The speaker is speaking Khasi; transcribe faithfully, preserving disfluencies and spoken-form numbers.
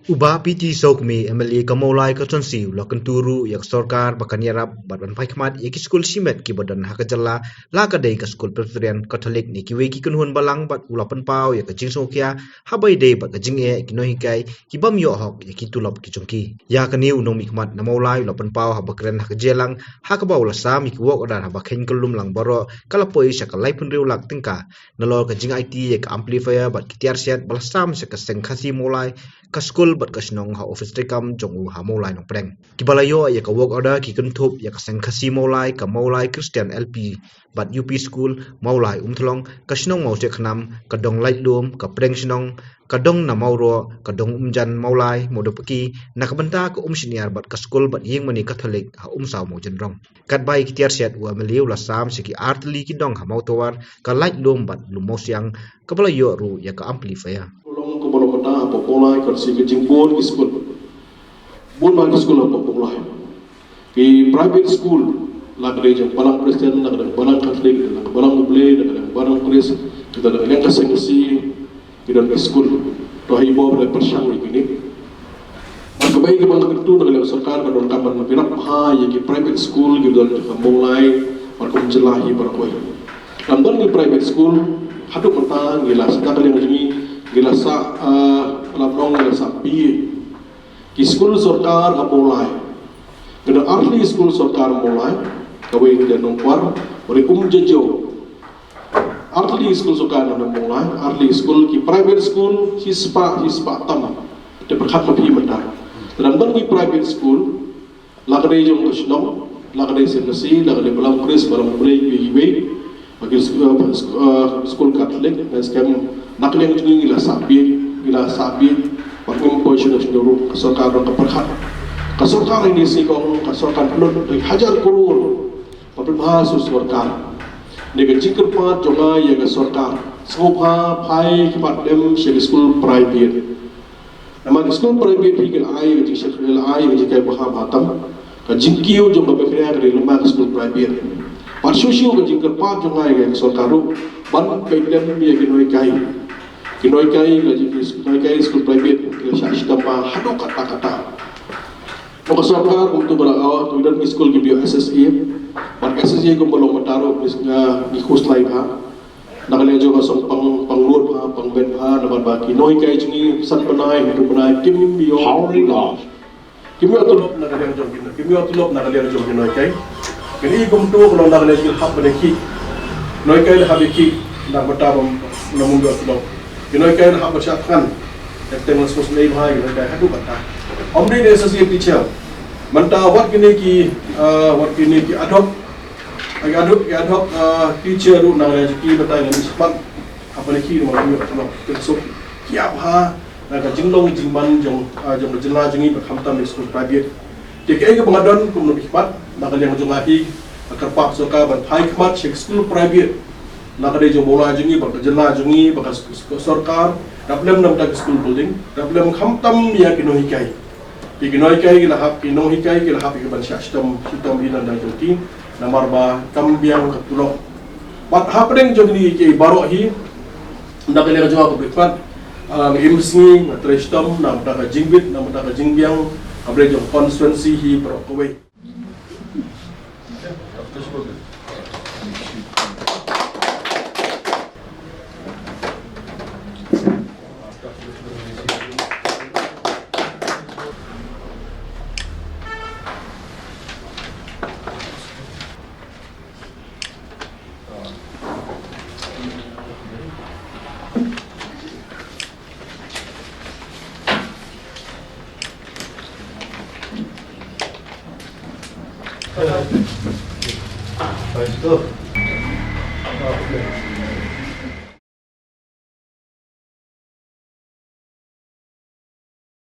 U Bah P T Sawkmie, M L A ka Mawlai Constituency, u la kyntu ruh ïa ka sorkar ba kan ïarap bad ban phai khmat ïa ki skul shimet kiba don ha ka jylla, la ka dei ka skul Presbyterian, Catholic ne kiwei ki kynhun balang, bad u la pynpaw ïa ka jingsngewkhia haba ïadei bad ka jingeh ki nonghikai ki bym ïoh hok ïa ki tulop ki jong ki. Ïa kane u nongmihkhmat na Mawlai u la pynpaw haba kren ha ka jingïalang ha kaba u la sam ïa ki work order haba kheiñ kyllum lang baroh ka la poi sha ka laiphew hynriew lak tyngka, nalor ka jingaiti ïa ka amplifier bad ki tiar shet ba la sam sha ka Seng Khasi Mawlai, ka skul bad ka shnong ha office treikam jong u ha Mawlai Nongpdeng. Kiba la ïoh ïa ka work order ki kynthup ïa ka Seng Khasi Mawlai, ka Mawlai Christian L P bad U P School, Mawlai Umthlong, ka shnong Mawsiakhnam, ka dong Laitlum, ka Pdeng Shnong, ka dong na Mawroh, ka dong Umjan Mawlai, Mawdapaki, na ka bynta ka Umshynïar bad ka skul bad ïingmane Katholik ha Umsaw Mawjynrong. Katba ïa ki tiar shet u M L A u la sam sha ki artylli ki dong ha Mawtawar, ka Laitlum bad Lum Mawsiang, kaba la ïoh ruh ïa ka amplifier. Long kaba long mynta ha Mawlai, ka dei ka jingbun ki skul. Bun ba ki skul ha Mawlai. Ki private school, la ka dei jong balang Khristan, la ka dei balang Katholik, la ka balang U Blei, la ka dei balang Khrist, kita da ka liang ka Seng Khasi, ki don ki skul. To ha i bor la pyrshang ïa kine. Bad kaba ïa kaba nga kyntu na ka liang sorkar ka donkam ban ïarap bha ïa ki private school ki don ha Mawlai bad kum jylla hi baroh kawei. Namar ki private school haduh mynta ngi la sah, na ka liang jong ngi, ngi la sah, ah, la pynlong ngi la sah plie. Ki skul sorkar ha Mawlai. Ka don artylli skul sorkar Mawlai, kawei ka dei Nongkwar, bad Umjajo. Artylli skul sorkar na Mawlai, artylli skul ki private school, shispah, shispah tam. Te pyrkhat ma phi mynta. Te namar ki private school, la ka dei jong ka shnong, la ka dei Seng Khasi, la ka dei balang Khrist, balang U Blei, iwei iwei. Bad ki sk-, eh, sk-, eh, skul Katholik, na skhem na ka liang jong ngi la sah bieit, ngi la sah bieit, bad kum poi shuh shuh ruh, ka sorkar ruh ka pyrkhat. Ka sorkar ini sngewkong, ka sorkar pynlut, dei hajar klur, ba pynbha sha sorkar. Dei ka jingkyrpad jong nga ïa ka sorkar, sngewbha phai khmat lem sha ki skul private. Namar ki skul private hi ki la ai ka jingshakri, la ai ka jinghikai bha bha tam. Ka jingkiew jong ka bakria ka dei lem bad ka skul private. Bad shuh shuh ka jingkyrpad jong nga ïa ka sorkar ruh ban peit lem ïa ki nonghikai. Ki nonghikai ka jing, ki nonghikai skul private ki la shah shitom bha haduh katta katta. Ka sorkar kumta ba la, oh, to don ki skul ki biang S S A. Bad S S A kumba long mynta ruh ngi, ngi khuslai bha. Na ka liang jong ka song pang, pang lut bha, pang beit bha, namar ba ki nonghikai jong ngi san bnai, hynriew bnai, kim ïoh. Kim ïoh tulop na ka liang jong ki, kim ïoh tulop na ka liang jong ki nonghikai. Kine kumto ka long na ka liang jong ki hap ban ïakhih. Nonghikai la hap ïakhih, na ka bynta ba ym ïoh tulop. Ki nonghikai la hap ban shah thngan. Ïa teng la sngewsynei bha, ki nonghikai haduh katta. Ym dei ne associate teacher. Mynta wat kine ki, ah, wat kine ki ad hoc. Ki ad hoc, ki ad hoc, ah, teacher ruh na ka liang jong ki mynta ngi shipang. Haba ki ruh ma ki ruh ki suk ki ap ha na ka jinglong jingman jong, ah, jong ka jylla jong ngi ba khamtam ïa skul private. Te kaei kaba nga don kum u nongmihkhmat na ka liang jong nga hi, ka kyrpad sorkar ban phai khmat sha ki skul private. Na ka dei jong Mawlai jong ngi, ba ka jylla jong ngi, ba ka s-, s-, sorkar, dap lem namar ka skul building, dap lem khamtam ïa ki nonghikai. Ki nonghikai ki la hap, ki nonghikai ki la hap ïa ki ban shah shitom, shitom hi na dang jong ki, namar ba kam biang ka tulop. Bad hapdeng jong kine ki baroh hi, na ka liang jong nga kaba kyrpad, ah, nga im sngi, nga trei shitom, namar ka jingbit, namar ka jingbiang, ka Blei jong constituency hi baroh kawei.